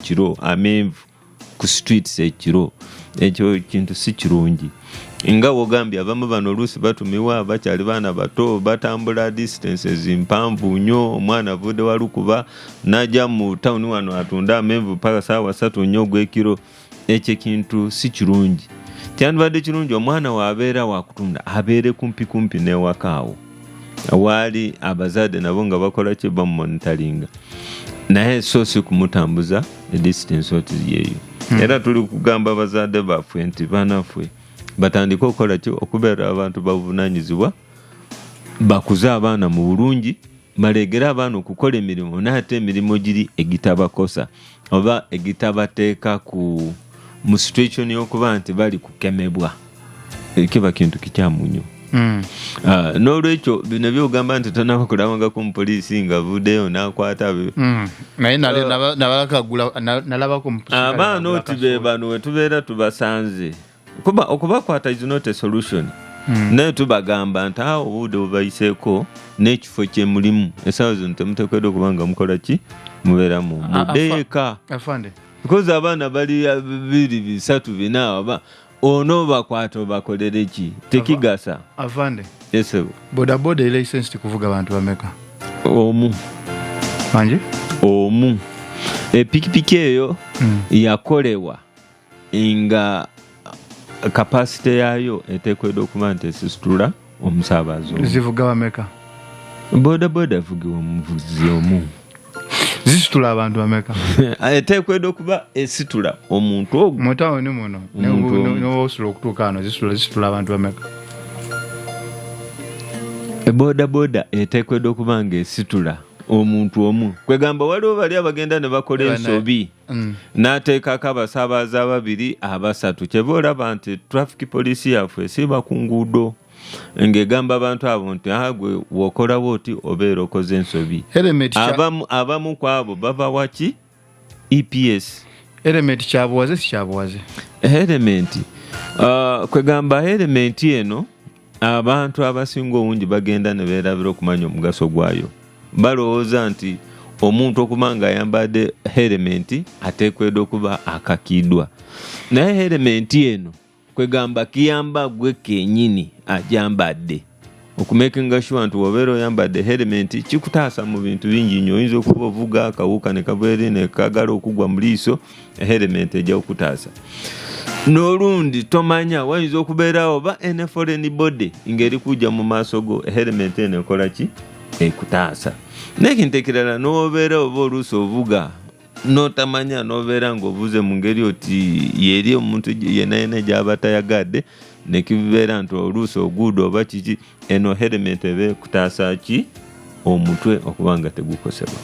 Kiro amenvu ku streets ekiro, ekyo kintu si kirungi. Nga wogambye, abamu bano oluusi batumiwa bakyali baana bato, batambula distances mpanvu nnyo. Omwana avudde Walukuba najja mu tawuni wano atunda amenvu paka saawa 3 nnyo ogwekiro. Ekyo ekintu si kirungi. Kyandibadde kirungi omwana waabeera wakutunda abeere kumpi kumpi newaka awo waali, abazadde nabo nga bakola ki, bamumonitoringa, naye so si kumutambuza distance oti yeeyo. Era tuli kugamba abazadde baffe nti banaffe batandike okukola ki, okubeera abantu bavunanyizibwa, bakuze abaana mu bulungi, balegere abaana okukola emirimu, naye ate emirimu giri egitabakosa oba egitabateeka ku mu situation y'okuba nti bali kukemebwa. Kiba kintu kikyamu nnyo. N'olwekyo bino byogamba nti tonaba kulabangako mupoliisi nga avuddeyo n'akwata. Naye nalabako. Abaana oti be bano we tubeera tubasanze, kuba okubakwata is not a solution, naye tubagamba nti awo obudde bubayiseeko n'ekifo kyemulimu essaawa zino temuteekeddwa okuba nga mukola ki, mubeeramu muddeyo eka. Afande. Because abaana bali bibiri, bisatu, bina, oba ono bakwata obakolere ki? Tekigasa. Afande. Esebo. Bodaboda licensed kuvuga bantu bameka? Omu. Mangi? Omu. Epikipiki eyo yakolewa nga capacity yaayo eteekeddwa okuba nti esisitula omusaabaze omu. Zivuga bameka? Bodaboda evugibwa omuvuzi omu. Zisitula abantu bameka? Eteekeddwa okuba esitula omuntu ogwo. Mu tawuni muno. Omuntu omu. Nowosula okutuuka wano, zisitula abantu bameka? Bodaboda eteekeddwa okuba nga esitula omuntu omu. Kwegamba waliwo bali abagenda ne bakola ensobi n'ateekako abasaabaze ababiri, abasatu. Kyeva olaba nti traffic police yaffe esiiba ku nguudo ng'egamba abantu abo nti, "Ah, gwe wokolawo oti obeera okoze ensobi." Helmet Abamu ku abo bava waki? EPS. Helmet kyabuwaze, si kyabuwaze? Helmet, kwegamba helmet eno abantu abasinga obungi bagenda ne beerabira okumanya omugaso gwayo. Balowooza nti omuntu okuba nga ayambadde helmet ateekwedde okuba akakiddwa, naye helmet eno kwegamba kiyamba gwe kenyini ajambadde okumakinga sure nti wobeera oyambadde helmet kikutaasa mu bintu bingi nnyo. Oyinza okuba ovuga, akawuka ne kava eri ne kagala okugwa mu liiso, helmet ejja okutaasa. N'olundi tomanya wayinza okubeerawo oba ene foreign body ng'eri kujja mu maaso go, helmet eno ekola ki? Ekutaasa. N'ekintu ekirala, n'obeera oba oluusi ovuga n'otamanya, n'obeera ng'ovuze mu ngeri oti yeri omuntu yenna yenna gy'aba tayagadde, nekibeera nti oluusi oguudo oba kiki, eno helmet eba ekutaasa ki? Omutwe okuba nga tegukosebwa.